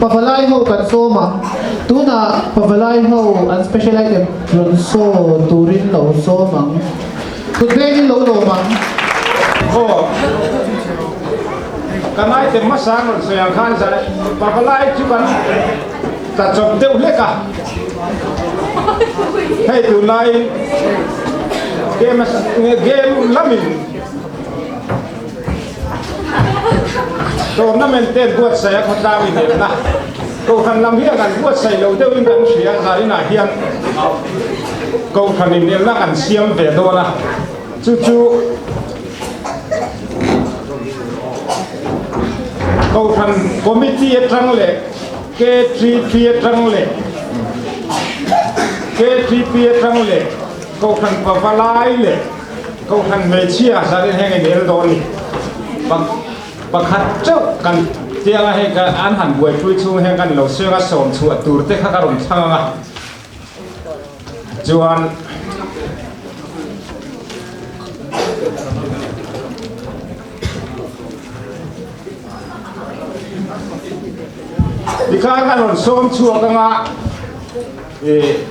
Pavalai ho kan sawm ang. Tunah Pavalai ho an special item rawn saw turin lo sawm ang. Kut vengin lo lawm ang. Aw, kan item hmasa an rawn sawi ang khan zan Pavalai chu kan tla chawp deuh hlek a. Hei tunlai game game lamin Tournament te an buatsaih a khawtlang inelna Kohhran lam hian an buatsaih lo deuhin kan hria zarinah hian Kohhran inelna kan siam ve dawn a chu chu Kohhran Committee atang leh KTP atang leh KTP atang leh Kohhran Pavalai leh Kohhran hmeichhia zanin heng in el dawn ni. Pakhat chauh kan tiang a hei ka an han buaipui chhung hian kan lo seng a sawm chhuah tur te kha ka rawn thlang ang a. Chuan Tikhan kan rawn sawm chhuak ang a eh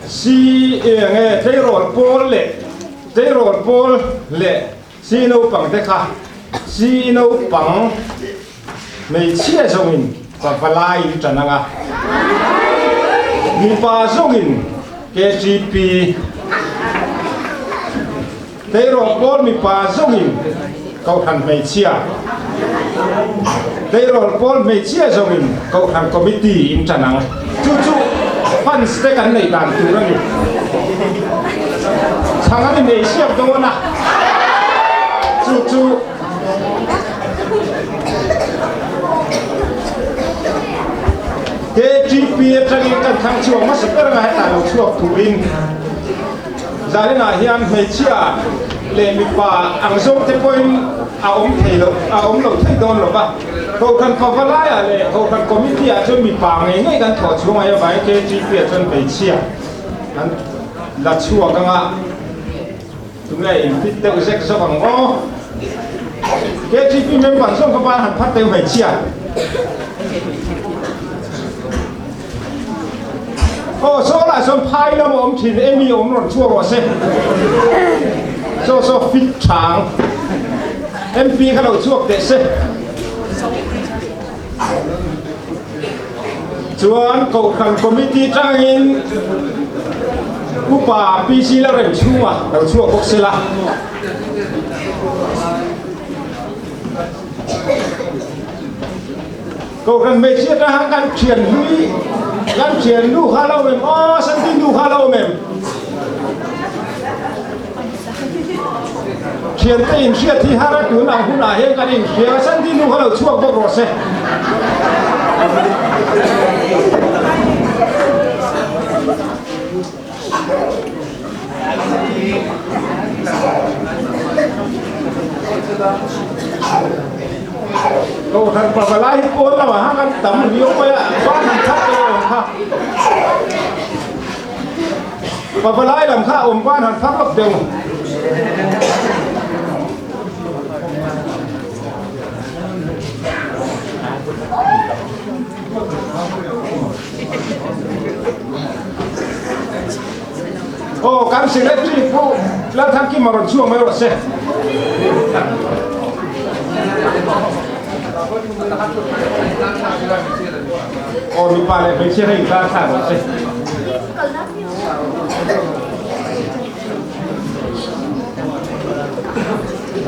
Si eng e tleirawl pawl leh tleirawl pawl leh si naupang te kha si naupang hmeichhia zawngin pavalai in tan ang a, mipa zawngin KTP tleirawl pawl mipa zawngin kohhran hmeichhia tleirawl pawl hmeichhia zawngin kohhran committee in tan ang. Chu chu fans te kan neih dan tur a ni. Chhang an inei siak dawn a, chu chu KTP atangin kan thlang chhuak hmasa ber anga hetah lo chhuak turin Zaninah hian hmeichhia leh mipa ang zawng te pawhin a awm thei lo, a awm lo thei dawn lo va. Kohhran Pavalaiah leh Kohhran Committee ah chuan mipa ngei ngei kan thawh chhung ai avangin KGP ah chuan hmeichhia kan la chhuak anga tunge in fit deuh zek zawk ang aw. KGP member zawng kha ban han phat deuh hmeichhia. Aw saw lah chuan phai lam a awm thin emi awm rawn chhuak rawh se. Saw saw fit tha ang. MP kha lo chhuak teh se. Chuan Kohhran Committee tangin Upa PC la reng chhunga lo chhuak bawk se la. Kohhran hmeichhia atanga kan thian hlui, kan thian nu kha a lo awm em? Aw, Santi nu kha a lo awm em? Thiante inhriat hi har a tun ang hunah hian kan inhria a, Santi nu kha lo chhuak bawk rawh se. Kohhran pavalai hi pawn lamah khan kan tam riau mai a, ban han thak te awm kha. Pavalai lam kha awm ban han thak lawk deuh. Aw kan secretary pawh Lalthankima rawn chhuak mai rawh se. Aw mipa leh hmeichhia kha inkar thlak rawh se.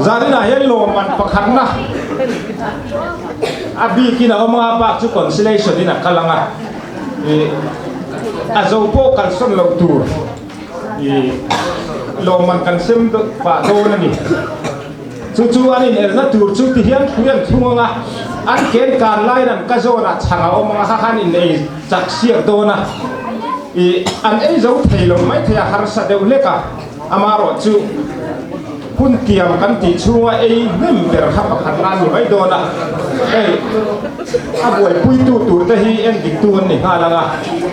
Zaninah hian lawmman pakhatna a bikin a awm anga bak chu conciliation in a kal anga ih a zo pawh kalsawn loh tur ih lawmman kan sem pah dawn a ni. Chu chu an inelna tur chu ti hian thui an thlung anga an ken kan laiin an ka zawnah chhang a awm anga kha khan in ei chak siak dawn a ih an ei zo thei lo maithei a harsa deuh hlek a. Amaherawh chu hun tiam kan tih chhunga ei hnem ber kha pakhat nan ni mai dawn a, hei a buaipuitu tur te hi en diktu an ni nghal ang a,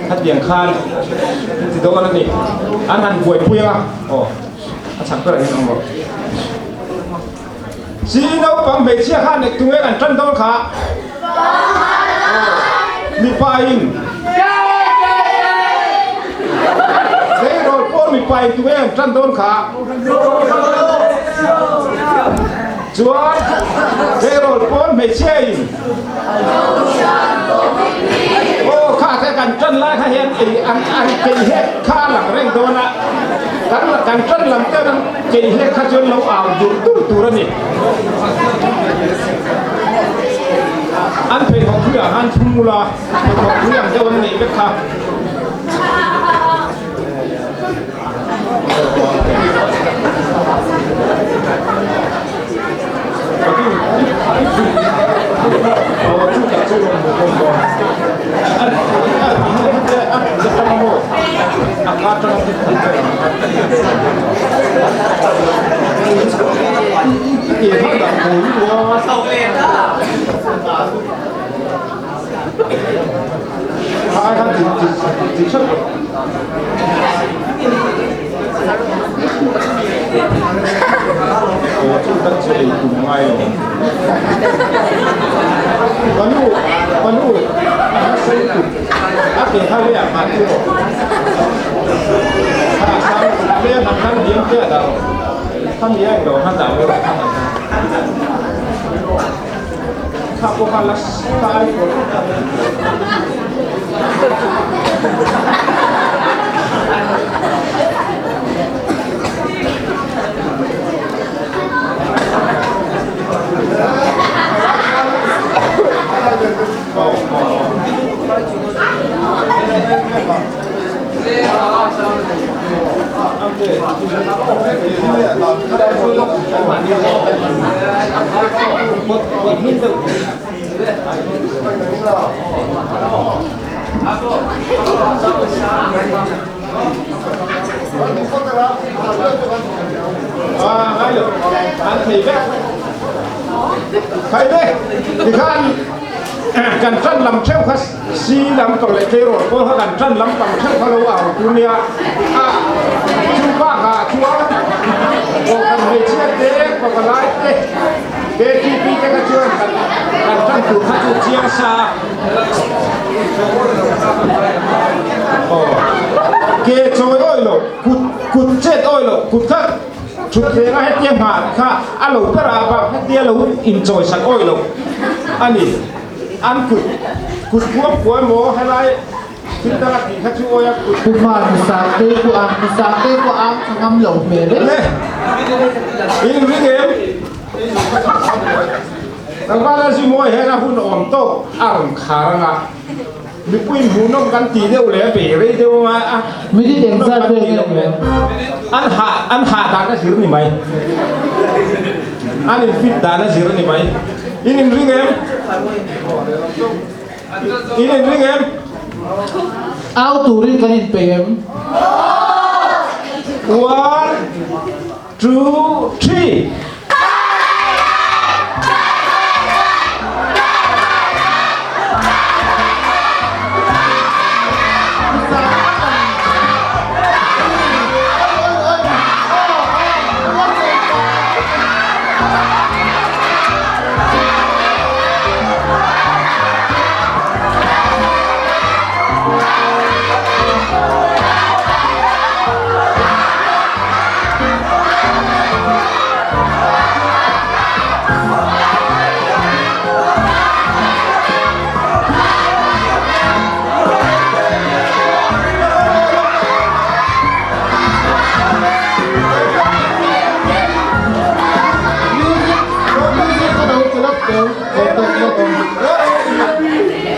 khatiang khan an ti dawn a ni. An han buaipui ang a, aw a chak ber ang awm rawh. Si naupang hmeichhia khan nek tunge kan tan dawn kha? Mipa in Tleirawl pawh mipa in tunge an tan dawn kha? Chuan tleirawl pawn hmeichhia in Aw kha te kan tan lai kha hian ei an an kei hek kha a lang reng dawn a, kan kan tan lam ten an kei hek kha chuan lo au dur dur tur a ni. An pheikhawk hruiah khan thum ula, pheikhawk hrui ang deuh an neih vek kha. Kan tan lam theuh kha si lampang leh tleirawl pawh kha kan tan lampang theuh kha lo au tur nia a chu bakah chuan kohhran hmeichhia te pavalai te KTP te kha chuan kan kan tan tur kha chu chiang sa a aw ke chawi awi lo kut kut chet awi lo kut kha Thutthleng a hetia nghah kha a lo ber a bak hetia lo inchawi sak awi lo a ni. An kut kut kuam kuam maw helai thil dang a tih kha chu awi a kut. Pu Hman Sangtei ku ang Sangtei ku ang kha ngam lo hmel e. Le in ring em? Tlangval a zi mawi hian a hun awm tawk a rawn khar anga. Mipui hmuhnawm kan tih deuh leh a bei rei deuh a, a Minute eng zat vel nge ni? An hah an hah dan a zir ni mai. An in fit dan a zir ni mai. In in ring em? In in ring em? Au turin kan in peih em? One, two, three.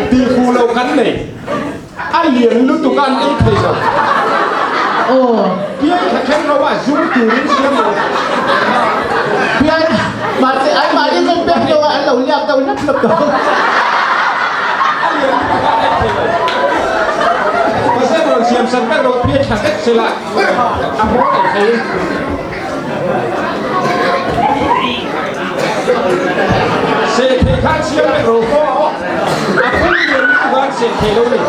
Ti fu lo kan nei. A lian lutuk a an ei thei lo. Aw. Piai kha khen ro a zum turin siam lo. Piai mahse an mahni chuan pek deuh a an lo liak deuh hlep hlep tawh. A lian lutuk a an ei thei lo. Mahse rawn siam sak vek rawh piai tha vek sela a hmawr ei thei. Seh thei khan siam vek rawh pawh a phun lian lutuk a an seh thei lo ni.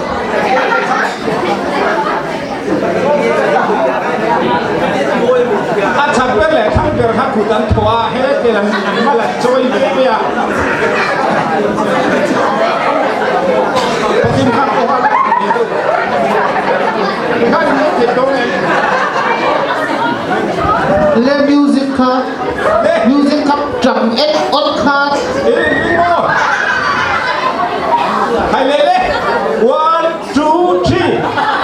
A chak ber leh thang ber kha kut an thawh a, he tel an mal an chawi ve ve a. kha music kha tang et awt kha. Hai le le 1 2 3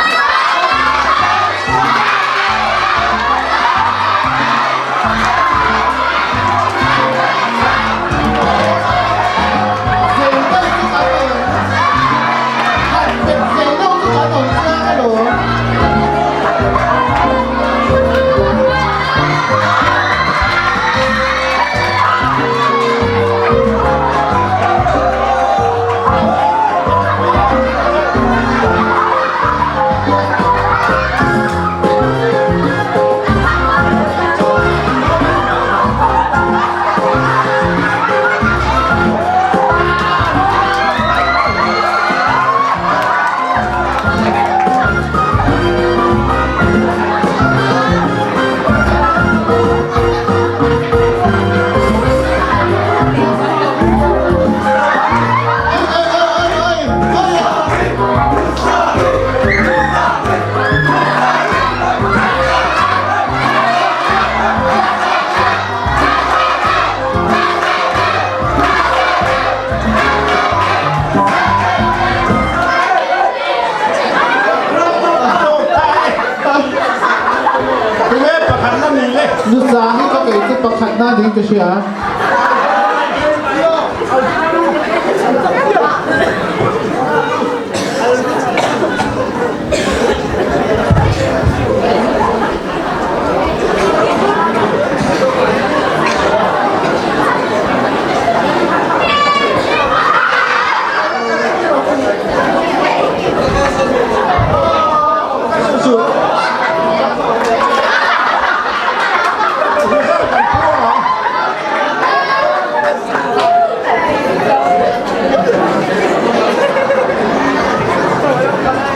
Nu sang hi ka kei chu pakhatna ding ka hria.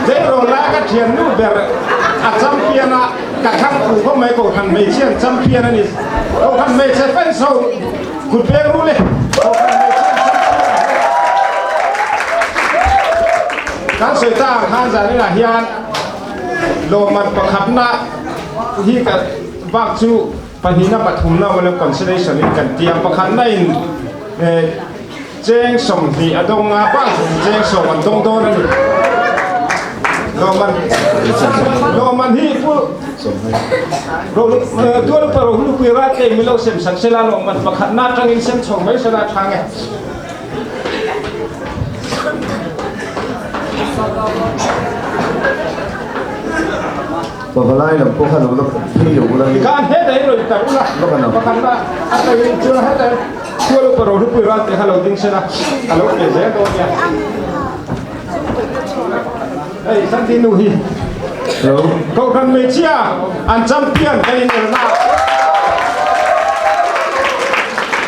Zeirawla ka thiannu ber a champion a, ka thlang phu khawp mai Kohhran hmeichhia an champion a ni. Kohhran hmeichhe fans ho kut pek ru le. Kohhran hmeichhia an champion. Kan sawi ta ang khan zaninah hian lawmman pakhatna hi ka bak chu pahnihna pathumna awm lo consolation in kan ti a, pakhatna in Cheng 20 a dawng a, bak cheng 10 an dawng dawn a ni. Lawmman lawmman hi pu Tual upa Rohlupui Ralte min lo sem sak sela lawmman pakhatna atangin sem chho mai sela a thang e. Pavalai lam pawh kha lo la phei lo ula. Tikhan hetah hi rawn tar ula, pakhatna atangin chuan hetah Khual upa Rohlupui Ralte kha lo ding sen a, a lo pe zel dawn nia. Hei Santi nu hi. Hello. Kohhran hmeichhia an champion kan inelna.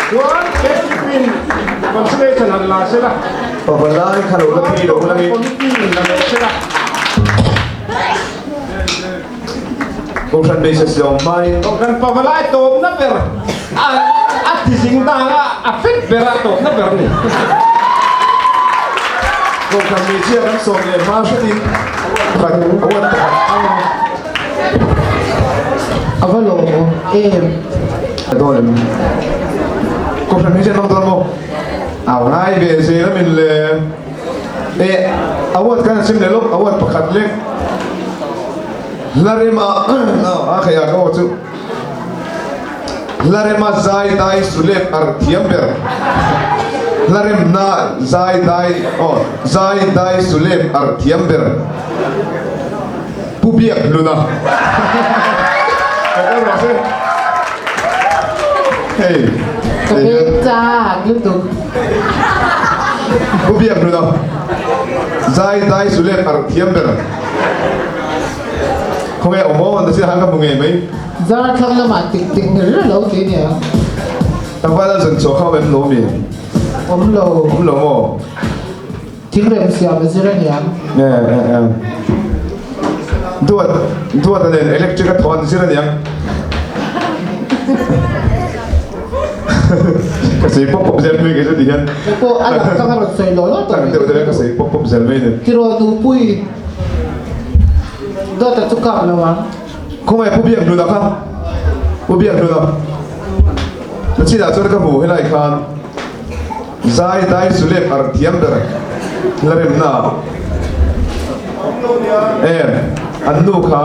Chuan KTP-in consolation han la sela. Pavalai kha lo la phei lo ula. Committee in la lo sela. Kohhran hmeichhe siam hmain. Kohhran pavalai tawpna ber a a ti zing dang a, a fit ber a tawpna ber a ni. Kohhran hmeichhia kan sawm leh hma hretin khat awat pakhat ang a. A va lawm awm em. A dawn em? Kohhran hmeichhia an hmang dawn maw? Au ngai ve zel a min le. E award kan sim le lawk award pakhat lek Hlarema a khaia ka aw chu Hlarema zai dai sulep ar thiam ber Hlarem na zai dai aw zai dai sulep ar thiam ber Pu Biak Hluna Ka kal rawh se Hei Ka beng chak lutuk. Pu Biak Hluna Zai dai sulep ar thiam ber Khawnge awm aw na chin han ka hmu ngei mai. Zar thlang lamah tik tik ni reuh lo ti nia. Tlangval a zan chhuah kha awm em lo mi? Awm lo. Awm lo maw? Thingrem siam a zir aniang. E e e. Duat duat a nen electric a thaw an zir aniang. Ka sawi pawp pawp zel mai kei chu ti hian. Kei pawh a lang tlang a rawn sawi law law tawh mai. Deuh deuh ka sawi pawp pawp zel mai ni. Tiraw nupui Duat a chu kap lo ang. Khawngaih Pu Biakhluna kha. Pu Biakhluna. Nachinah chuan ka hmu helai khan zai dai sulep ar thiam ber la remna em an nu kha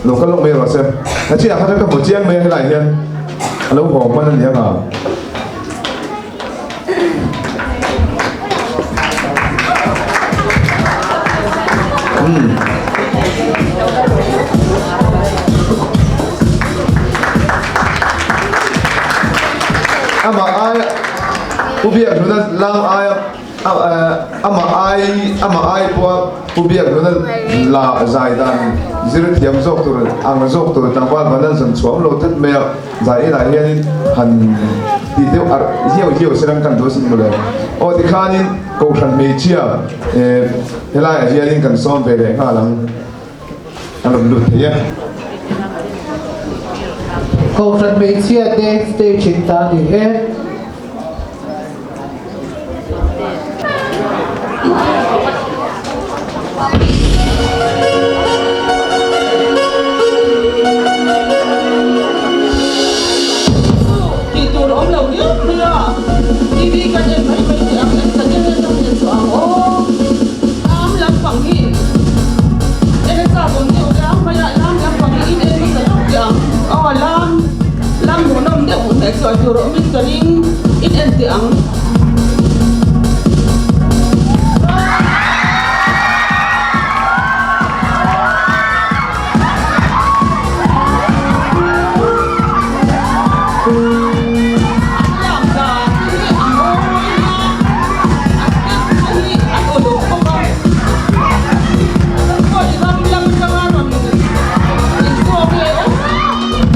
lo kal lawk mai rawh se. Nachinah kha chuan ka hmu chiang mai a helai hian a lo haw hman a ni ang a. Amah ai Pu Biakhluna lam ai amah ai amah ai pawha Pu Biakhluna la zai dan zir thiam zawk tur ang zawk tur tlangval van an zawn chhuam lo tlat mai a. Zai inah hianin han tih deuh arh hiau hiau se ram kan duh asin mawle. Aw tikhanin Kohhran hmeichhia eh helaiah hianin kan sawm ve leh nghal ang a rawn lut thei e. Kohhran hmeichhia te stage in ta ni e. Tih tur awm lo riau mai a, TV kan en mai mai teh ang, en ta deuh e kan en chhuah ang aw. Lam lampang hi en a chak awm deuh riau mai a, lam lampang hi in en hmasa lawk teh ang aw, lam lam hmuhnawm deuh hmuh chhuah tur awmin ka ring. In en teh ang. Lam dan te hi a mawi a, a step te hi an uluk bawk a. Khawi ram lam atanga rawn inzawm leh awm a style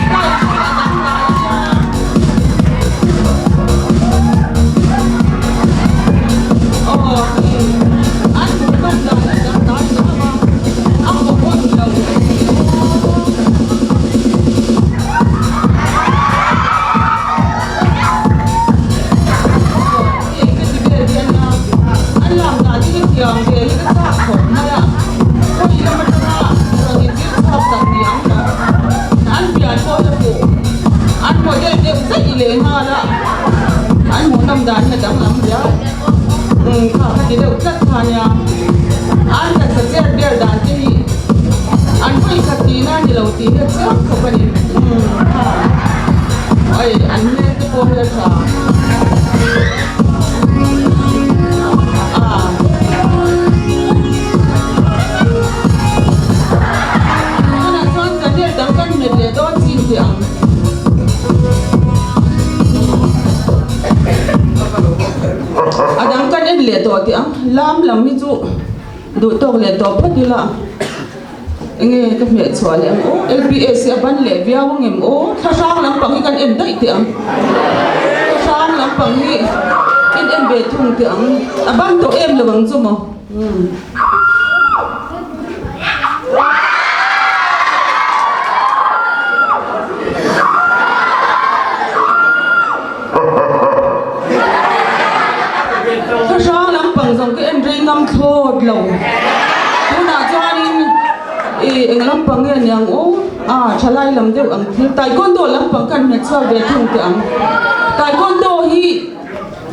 pawh a dangdai ania. An model deuh zaih leh nghal a, an hmuhnawm dan hi a danglam riau. Umm kha kha ti deuh tlat kha nia. An taksa cher ber dan te hi an vawi khat tihna a ni lo tih hi a chiang khawp a ni. Umm kha oi an hmel te pawh hi a tha. Ah. Tunah chuan channel dang kan hmet leh dawn chin teh ang. A dang kan en leh tawh teh ang. Lam lam hi chu duh tawk leh tawh phawt ila enge ka hmeh chhuah leh ang aw. LPS hi a ban leh viau ang em aw. Thlahrang lampang hi kan en daih teh ang. Thlahrang lampang hi en en ve thung teh ang. A ban tawh em lo ang chu maw. Ka hrang lampang zawng ka en rei ngam thlawt lo. Tunah chuanin ih eng lampang nge ni ang aw? Ah thalai lam deuh ang thil taekwondo lampang ka han hmet chhuak ve thung teh ang. Taekwondo hi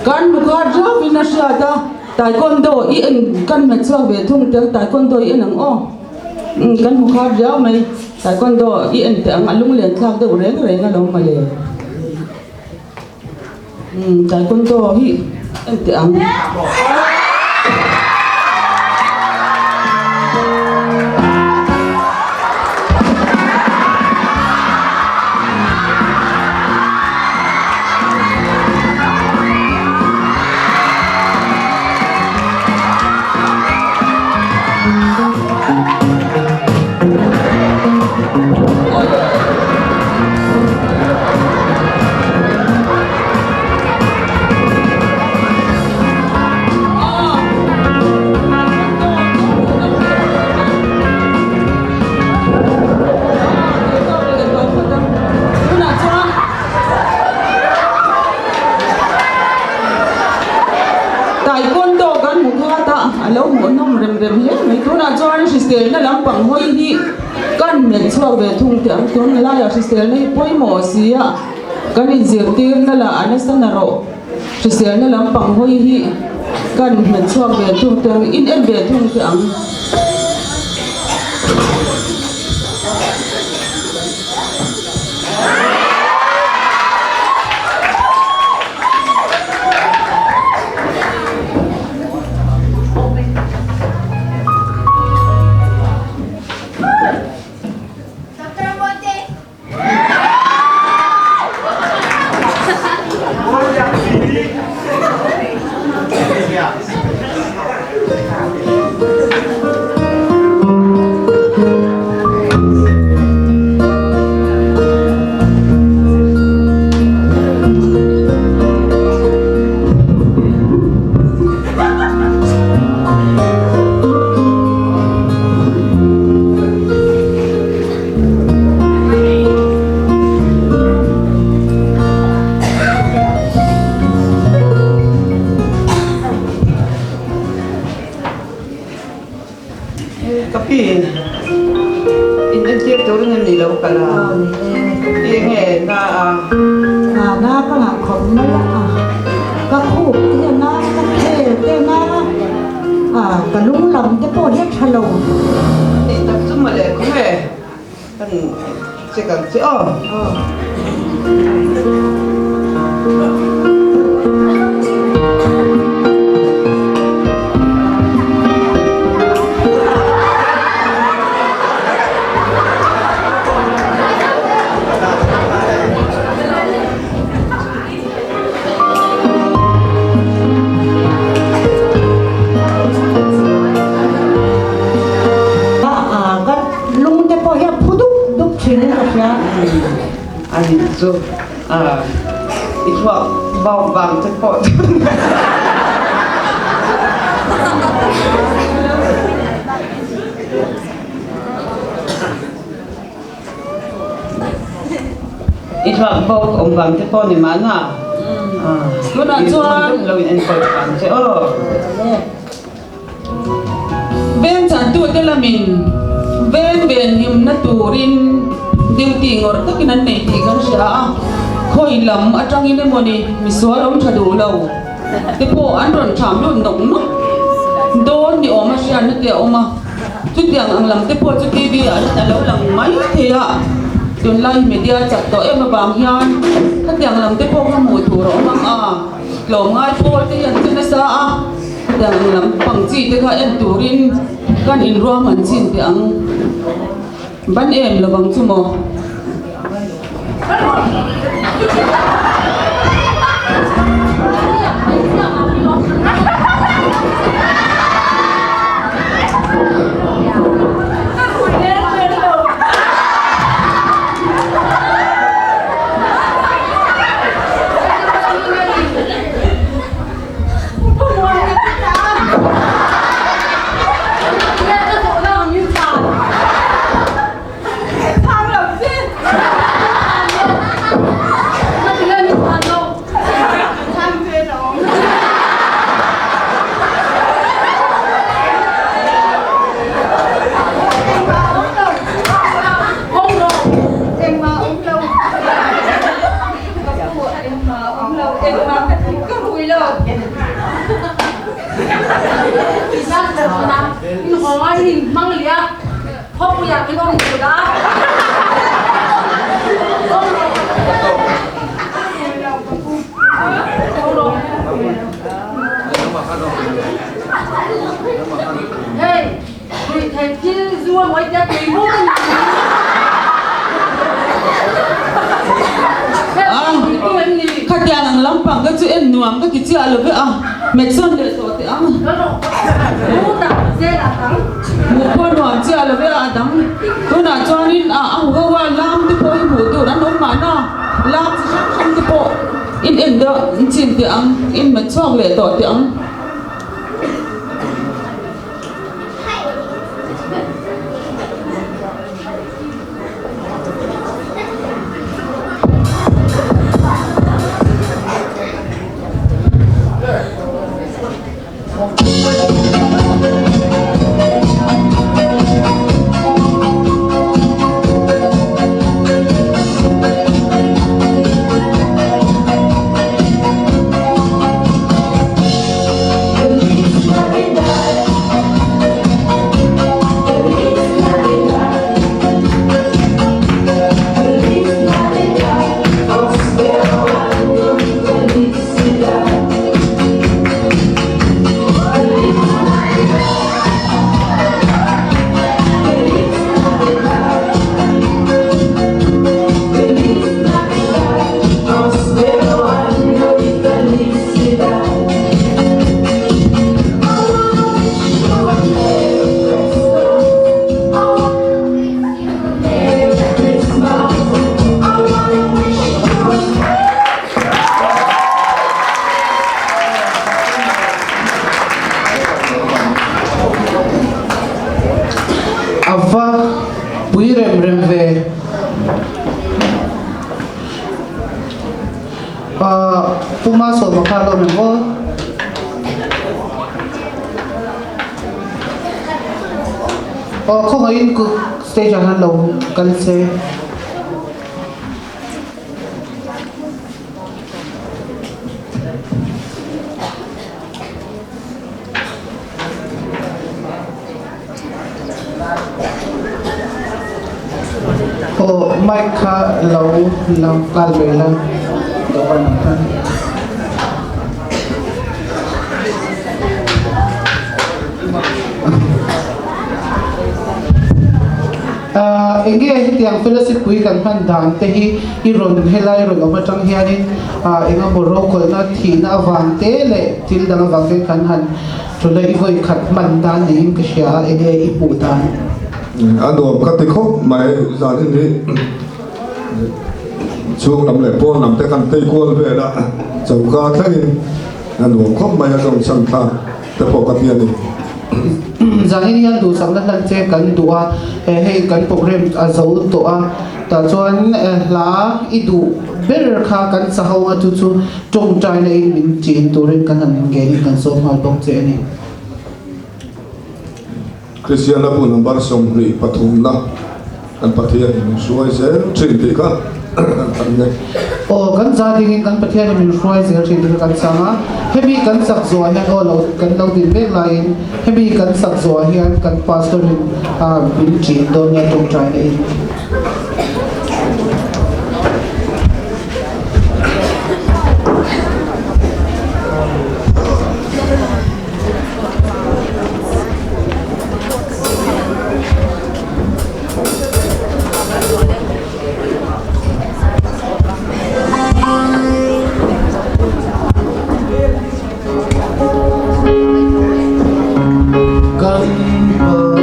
kan mukhat rauin a hriat a. Taekwondo i en kan hmet chhuak ve thung tel taekwondo i en ang aw umm kan hmu khar riau mai taekwondo i en teh ang a lunglen thlak deuh reng reng alawm mawle umm taekwondo hi en teh ang. ve thung teh ang tun laiah hriselna hi pawimawh si a, kan inzirtirna lah a nasa na rawh. Hriselna lampang hawi hi kan hmet chhuak ve thung teh ang, in en ve thung teh ang. Ka pi in entir turin an ni lo kal a, enge na a? Na ka ngah khawp mai a, ka khup te hian a, ka khel te na a, ka lung lam te pawh hi a tha lo. Ni tak chu mawle khawnge kan check ang che aw. Ka lung te pawh hi a phu dup dup thin in ka hria. A nih chu i thluak bawk vang te pawh chu. I thluak bawk awm vang te pawh ni mahna. Tunah chuan lo in enkawl vang che aw. Veng chantute lamin veng venhimna turin duty ngawrh takin an nei tih kan hria a, khawi lam atangin emawni misual awm tha duh lo te pawh an rawn tham lut nawk nawk dawn ni awm a hriatna te a awm a. Chutiang ang lam te pawh chu TV ah hian a lo lang mai thei a, tunlai media chak tawh em avang hian khatiang lam te pawh kha hmuh tur a awm ang a, tlawmngai pawl te hian che nasa a, khatiang ang lam pang chi te kha en turin kan inruahman chin teh ang ban em lovang chu maw. Khatiang ang lampang ka chu en nuam ka ti chiah lo ve a, hmet sawn leh tawh teh ang. Hmuh pawh nuam chiah lo ve a dang. Tunah chuanin a a hu ho a lam te pawh hi hmuh tur an awm mahna lam chi hrang hrang te pawh in en deuh in chin teh ang in hmet chhuak leh tawh teh ang. Pu Malsawma kha a lawm em aw? Aw khawngaihin stage ah hian lo kal se. Aw mic kha lo lang nghal ve la dawhkan ah khan. Enge hetiang fellowship pui kan hman dan te hi i rawn helai rawn awm atang hianin engemaw rokawlhna thihna avang te leh thil dang avang te kan han Chula i vawi khat hman dan niin ka hria a, enge i hmuh dan? A nuam ka ti khawp mai, zan in hi chhung lam leh pawn lam te kan tei kual vel a, choka thlengin a nuam khawp mai a zawng chhan thlak te pawh ka ti a ni. Zan in hian duhsakna hlan che kan duh a, hei kan program a zo tawh a, tah chuan hla i duh ber kha kan sa ho a chu chu Tawngtai na in min chin turin kan han ngenin kan sawm nghal bawk che a ni. Kristianna bu number 23 na kan Pathian in min hruai zel thin tih kha kan thlang mek. Aw kan za dingin kan Pathian in min hruai zel thin tih kha kan chang a, hemi kan sak zawhah hian aw lo kan lo din mek laiin hemi kan sak zawhah hian kan pastor in min chin dawn nia tawngtai na in. Kan Pathianin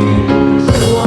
min hruai.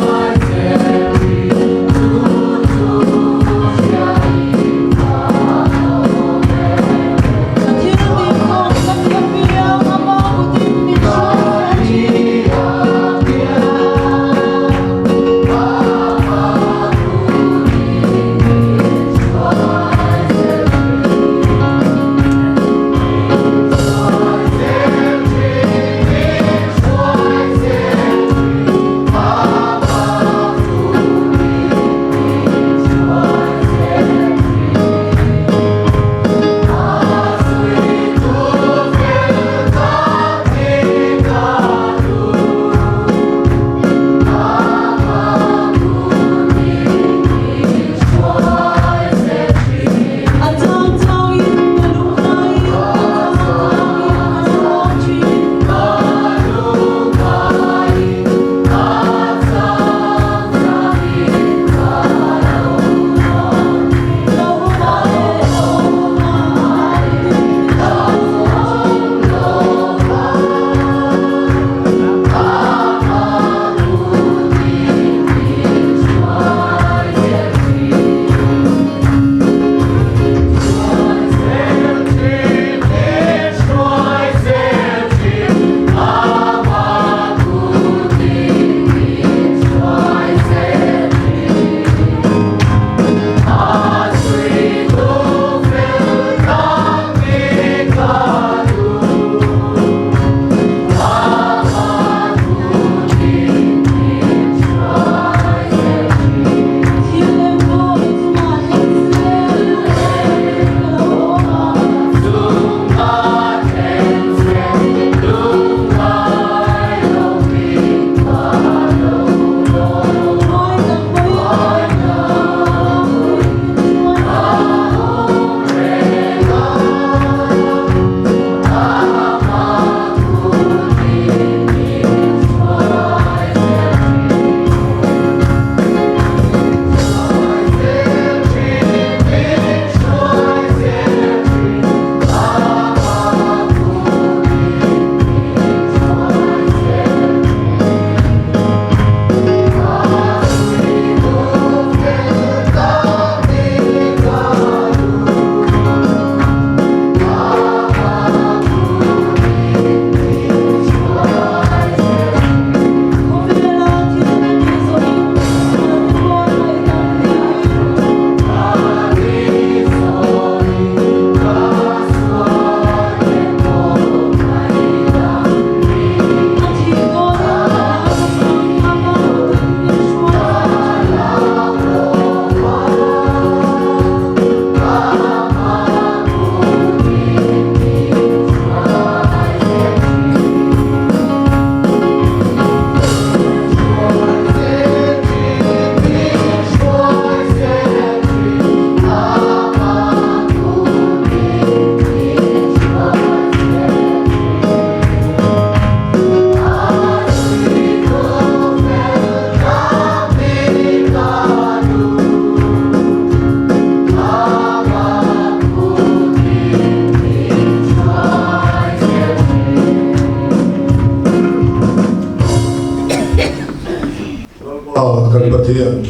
Pathian,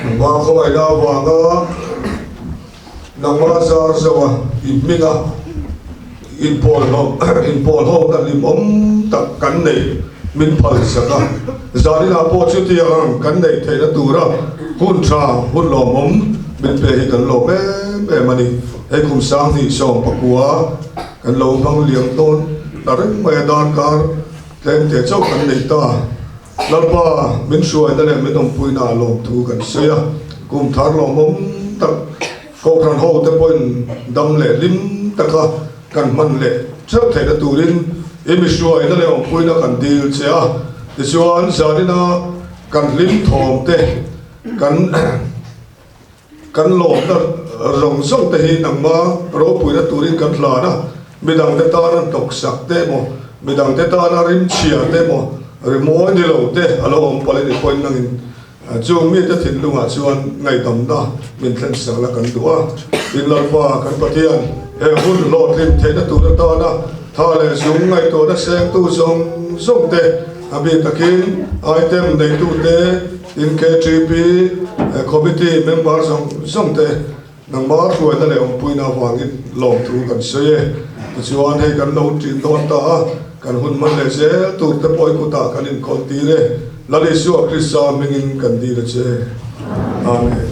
nangmah khawngaihna avanga nangmah zar zauha i hminga inpawlhawkna hlimawm tak kan neih min phalsak a, zaninah pawh chutiang ang kan neih theihna tura hun tha, hun lawmawm min pe hi kan lawm em em a ni. Hei kum 2019 kan lo hmang liam dawn ta reng mai a, darkar tlem te chauh kan nei ta. Lalpa min hruaina leh min awmpuina ah lawmthu kan sawi a, kum thar lawmawm tak Kohhran ho te pawhin dam leh hlim taka kan hman leh theuh theihna turin i mi hruaina leh awmpuina kan dil che a, tichuan zanina kan hlim thawm te kan Kan lawmna zawng zawng te hi nangma ropuina turin kan hlan a, midangte tana hnawksak te emaw, midangte tana rimchhia te emaw, rimawi ni lo te a lo awm palh a nih pawhin nangin chung mite thinlungah chuan ngaihdamna min thlensak la kan duh a. Tin Lalpa kan Pathian, he hun hlawhtlin theihna tur atana tha leh zung ngaihtuahna sengtu zawng zawng te a bik takin item neitute, Tin KTP Committee member zawng zawng te nangmah hruaina leh awmpuina avangin lawmthu kan sawi e. Tichuan hei kan lo ṭin dawn ta a, kan hun hman leh zel tur te pawh i kutah kan inkawl tir e. Lal Isua Krista hmingin kan dil a che. Amen.